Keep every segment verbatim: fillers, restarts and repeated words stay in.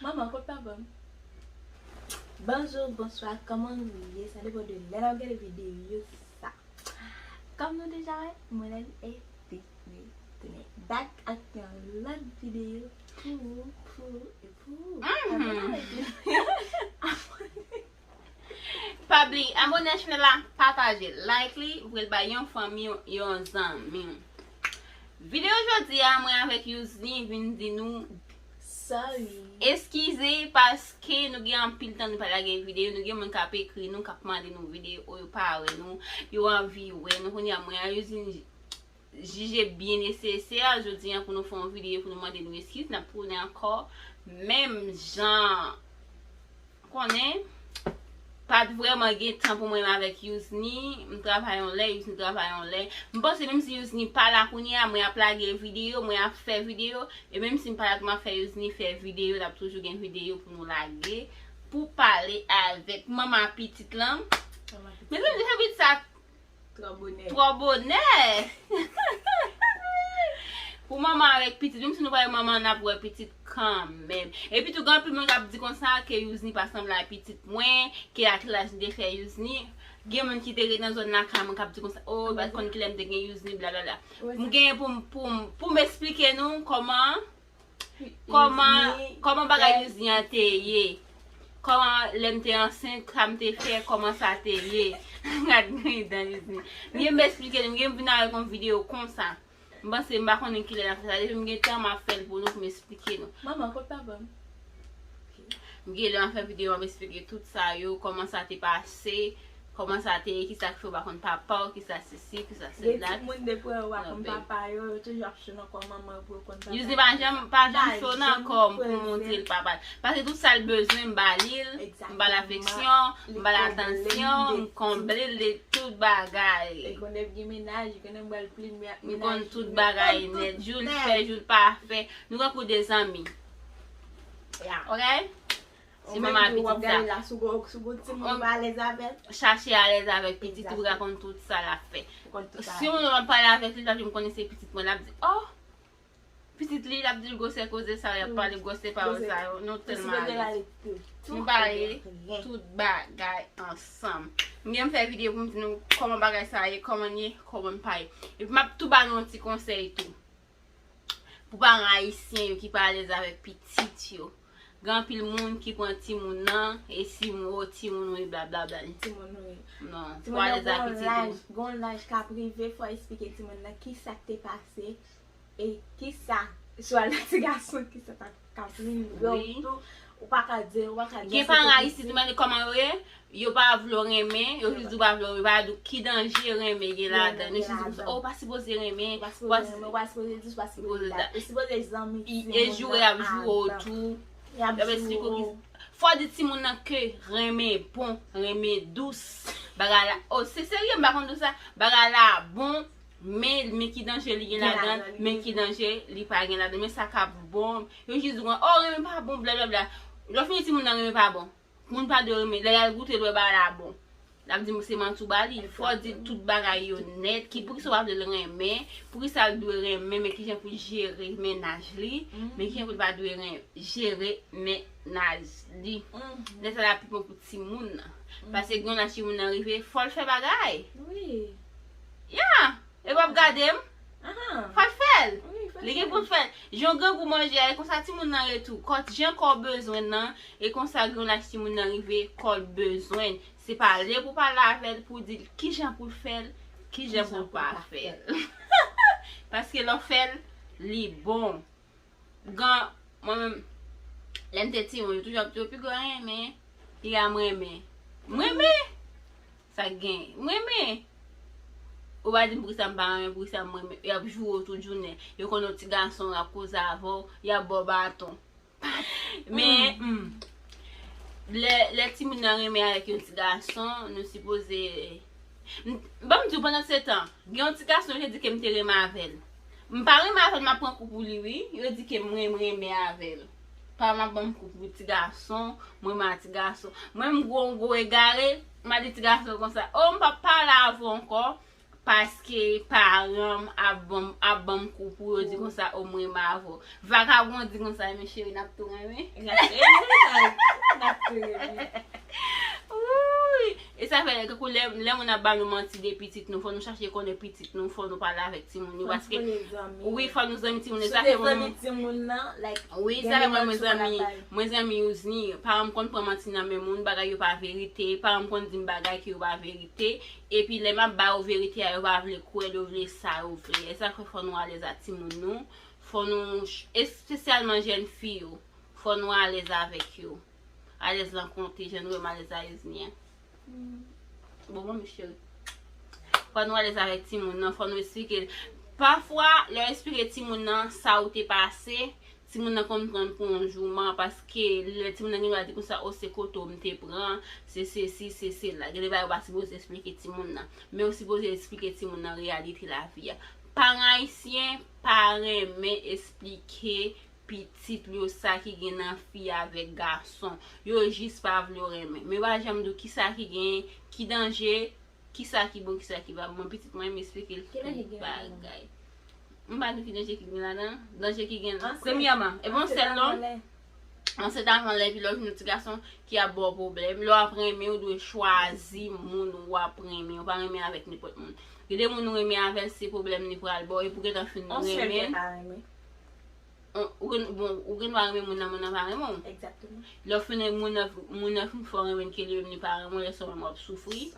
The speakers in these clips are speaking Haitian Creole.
Manman, kot papa m? Bonjou, bonswa, kòman nou ye? Sa depann de lè n ap gade videyo sa. Kòm nou deja wè, mwen la epi nou tounen back ak yon lòt videyo pou ou, pou ou e pou ou. Abone avèk nou. Abone. Pa bliye abone ak chanèl la, pataje, like li, voye l bay yon fanmi, yon zanmi. Videyo jodi a, mwen avèk Yousni vin di nou sorry. Eskize paske nou gen anpil tan nou pa lage videyo, nou gen moun k ap ekri nou, k ap mande nou videyo, yo pa wè nou, yo anvi wè nou. Kounye a, mwen ak Yousni jije byen nesesè jodi a pou nou fè yon videyo pou nou mande nou eskiz, n ap tounen ankò menm jan. Konnen, pa t vrèman gen tan pou mwen avèk Yousni. M travay yon lè, Yousni travay yon lè. M panse menm si Yousni pa la kounye a, mwen ap lage videyo, mwen ap fè videyo. E menm si m pa la tou, m ap fè Yousni fè videyo, n ap toujou gen videyo pou nou lage, pou pale avèk manman pitit lan. Mezanmi, se vit sa. Twò bonè. Twò bonè. Pou manman avèk pitit, menm si nou pa wè manman, n ap wè pitit kanmenm. Epi tou, gen anpil moun k ap di konsa ke Yousni pa sanble a pitit mwen, ke a ki laj m te fè Yousni. Gen moun ki te ret nan zòn lakay mwen k ap di konsa, o, yo pa t konn kilè m te gen Yousni, blablabla. M genyen pou m, pou m, pou m eksplike nou kòman Kòman, kòman bagay Yousni an te ye? Kòman lè m te ansent, sa m te fè, kòman sa te ye? Gad grenn dan Yousni. M gen m eksplike nou, m gen m vin avèk yon videyo konsa. M panse m pa konnen kilè n ap fè sa. Depi m gen tan, m ap fè l pou nou, pou m eksplike nou. Manman, kot papa m? M gen lè m ap fè videyo, m ap eksplike tout sa yo, kòman sa te pase. Kòman sa te ye, kisa k fè w pa konn papa w, kisa sesi, kisa sela. Gen timoun depi w pa konn papa yo, yo toujou ap cho nan kò manman yo pou yo konn papa yo. Yousni pa janm, pa janm cho nan kò m pou montre l papa l. Paske tout sa l bezwen, m ba li l, m ba l afeksyon, m ba l atansyon, m konble l de tout bagay. E konnen gen menaj, konnen m ba l plim ak menaj. M konn tout bagay nèt, jou l fè, jou l pa fè. Nou tankou de zanmi. Ok? Se manman pitit sa. Ou menm tou w ap gade la, si w gon, si w gon timoun ou pa alèz avè l, chache alèz avèk pitit ou, ou ka konn tout sa l ap fè. Si yon moun ap pale avèk li, l ap di, "M konnen se pitit mwen," l ap di, "Oh, pitit li," l ap di l gwosè koze sa yo, y ap pale gwosè pawòl sa yo, nou tèlman alèz. Nou pale tout bagay ansanm. M gen m fè videyo pou m di nou kòman bagay sa ye, kòman l ye, kòman l pa ye. Epi m ap tou ba nou yon ti konsèy tou. Pou paran ayisyen yo ki pa alèz avèk pitit yo. Gen anpil moun ki pran timoun nan, e si moun, o timoun wi, blablabla. Timoun wi. Non, fò alèz ak pitit ou. Gon laj k ap rive, fò eksplike timoun nan kisa k te pase, e kisa, swa nan ti gason, kisa t ap, k ap rive w tou. Ou pa ka di, ou pa ka di. Gen paran ayisyen tou, men kòman yo ye? Yo pa vle w renmen, yo jis di w pa vle w, yo pa di w ki danje renmen gen ladan. Yo jis di w konsa, o, w pa sipoze renmen, w pa sipoze di, w pa sipoze dat. Ou sipoze zanmi timoun nan avan. E joure y ap joure w tou. Y ap eksplike w ki, fò w di timoun nan ke renmen bon, renmen dous. Bagay la, o, se serye, m pa konn di w sa. Bagay la bon, men, men ki danje li gen ladan l, men ki danje li pa gen ladan l. Men sa k ap bon, yo jis di w, o, renmen pa bon, blablabla. Lè w fin di timoun nan renmen pa bon. Moun pa dwe renmen. Lè y al goute l, wè bagay la bon. L ap di m se manti w ba li. Fò w di tout bagay yo nèt. Ki, poukisa w pa vle l renmen? Poukisa l dwe renmen? Men kijan pou l jere mennaj li? Men kijan pou l pa dwe ren-, jere mennaj li? Lè sa l ap pi bon pou timoun nan. Paske gen yon laj timoun nan rive, fò l fè bagay. Wi. Ya! E w ap gade m? Fò l fè l. Li gen pou l fè l. Jan w grangou manje a, e konsa timoun nan ye tou. Kò, jan kò w bezwen l nan, e konsa gen yon laj timoun nan rive, kò l bezwen l. Se pale pou pale avè l, pou di l kijan pou l fè l, kijan pou l pa fè l. Paske lè w fè l, li bon. Gen, mwen menm, lè m te timoun, yo toujou ap di, "O, pi gran renmen, pi gran m renmen." M renmen! Sa k gen? M renmen! Ou pa di m poukisa m pa renmen, poukisa m renmen. Y ap joure w tout jounen. Yo konn yon ti gason, y ap koze avè w, y ap ba w baton. Men, hmm, lè, lè timoun nan renmen avèk yon ti gason, nou sipoze M-, ban m di w, pandan se tan, gen yon ti gason, yo te di ke m te renmen avè l. M pa renmen avè l, m ap pran kou pou li, wi. Yo di ke m renmen, renmen avè l. Paran m ap ban m kou pou ti gason, m renmen a ti gason. Mwen, m gwo, m gwo egare, m a di ti gason konsa, "O, m p ap pale avè w ankò, p Paske paran m ap ban m, ap ban m kou pou yo di konsa, o, m renmen avè w. Vagabon di konsa, men cheri, n ap tou renmen. N ap tou renmen. N ap tou renmen. Wi. E sa fè, tankou lè, lè moun ap ba nou manti de pitit nou, fò nou chache konnen pitit nou, fò nou pale avèk timoun yo. Paske, wi, fò nou zanmi timoun. E sa fè mwen. Wi, sa fè mwen, mwen zanmi, mwen zanmi Youzni. Paran m konn pran manti nan men moun, bagay yo pa verite. Paran m konn di m bagay ki yo pa verite. Epi lè m ap ba yo verite a, yo pa vle kwè l, yo vle sa yo vle. E sa fè fò nou alèz ak timoun nou. Fò nou, espesyalman jèn fi yo, fò nou alèz avèk yo. Alèz lan konte, jan nou wè m alèz a Youzni an. Bon, bon, cheri. Fò nou alèz avèk timoun nan, fò nou esplike l. Pafwa, lè w esplike timoun nan sa ou te pase, timoun nan konn pran l pou yon jouman, paske lè timoun nan gen dwa di konsa, o, se kote w m te pran, se sesi, se sela. Gen de bagay ou pa sipoze esplike timoun nan. Men ou sipoze esplike timoun nan reyalite lavi a. Paran ayisyen pa renmen esplike pitit yo sa ki gen nan fi avèk gason. Yo jis pa vle w renmen. Men yo pa janm di w kisa ki gen, ki danje, kisa ki bon, kisa ki pa bon. Pitit mwen, m esplike l tout bagay. M pa di w ki danje ki gen ladan. Danje ki gen, premyèman, e pa yon sèl non. Ansent avan lè, epi lè w jwenn yon ti gason ki ap ba w pwoblèm, lè w ap renmen, ou dwe chwazi moun w ap renmen. Ou pa renmen avèk nenpòt moun. Gen de moun ou renmen avè l, se pwoblèm li pral ba w, epi w gentan fin renmen. Ou gen, bon, ou gen dwa renmen moun nan, moun nan pa renmen w. Lè w fin renmen moun nan, moun nan fin fè w renmen l ke li menm li pa renmen w, lè sa w menm w ap soufri.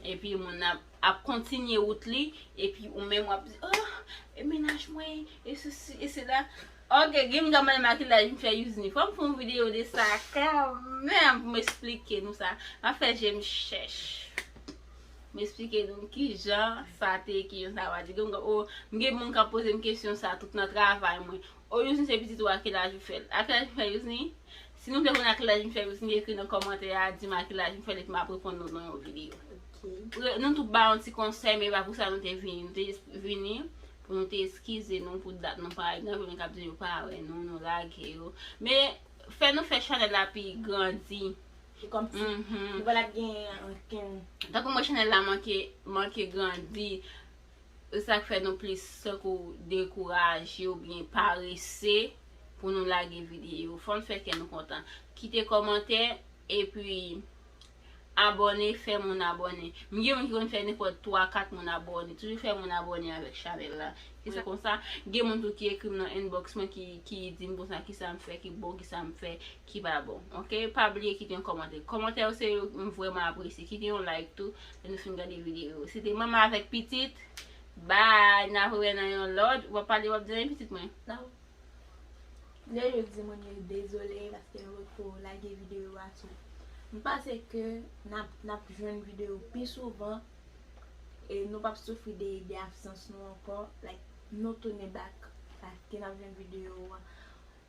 Epi moun nan ap, ap kontinye wout li, epi ou menm w ap di, oh, e mennaj mwen, e sesi, e sela. Ok, gen m gade makiyaj m fè Youzni. Fò m fè yon videyo de sa kanmenm pou m esplike nou sa. M ap fè je m chèch. M esplike nou kijan sa te ye, kijan sa va di. Gen, o, m gen moun k ap poze m kesyon sa tout nan travay mwen. O, Youzni, se pitit ou a ki laj ou fè l? A ki laj m fè Youzni? Si nou vle konnen a ki laj m fè Youzni, ekri nan kòmantè a, di m a ki laj m fè l, epi m ap reponn nou nan yon videyo. Nou tout ba yon ti konsèy, men e pa pou sa nou te vini. Nou te vini pou nou te eskize nou pou dat nou pa, gen anpil moun k ap di yo pa wè nou, nou lage yo. Men fè nou fè chanèl la pi grandi. Kòmsi nou pa t ap gen ankenn. Tankou mwen, chanèl la manke, manke grandi. Se sa k fè nou plis tankou dekouraje oubyen parese pou nou lage videyo. Fò n fè kè nou kontan. Kite kòmantè, epi abòne, fè moun abòne. M gen moun ki konn fè nenpòt twa, kat moun abòne. Toujou fè moun abòne avèk chanèl la. Se sa konsa. Gen moun tou ki ekri m nan inbox mwen ki, ki di m konsa kisa m fè ki bon, kisa m fè ki pa bon. Ok? Pa bliye kite yon kòmantè. Kòmantè yo se yo m vrèman apresye. Kite yon like tou lè nou fin gade videyo. Se te Manman avèk Pitit. Bye! N a rewè nan yon lòt. W ap pale, w ap di anyen, pitit mwen? Non. Lè yo di moun yo dezole paske nou potko lage videyo a tou. M panse ke n ap, n ap jwenn videyo pi souvan e nou p ap soufri de, de absans nou ankò. Like, nou tounen back paske n ap jwenn videyo a.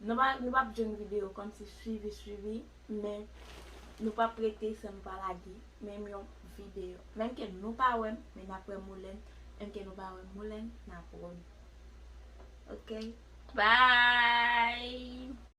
Nou pa, nou p ap jwenn videyo kòmsi swivi, swivi, men nou p ap rete san nou pa lage menm yon videyo. Menm ke nou pa wè m, men n ap wè Moulèn. Menm ke nou pa wè Moulèn, n ap wè m. Ok? Bye!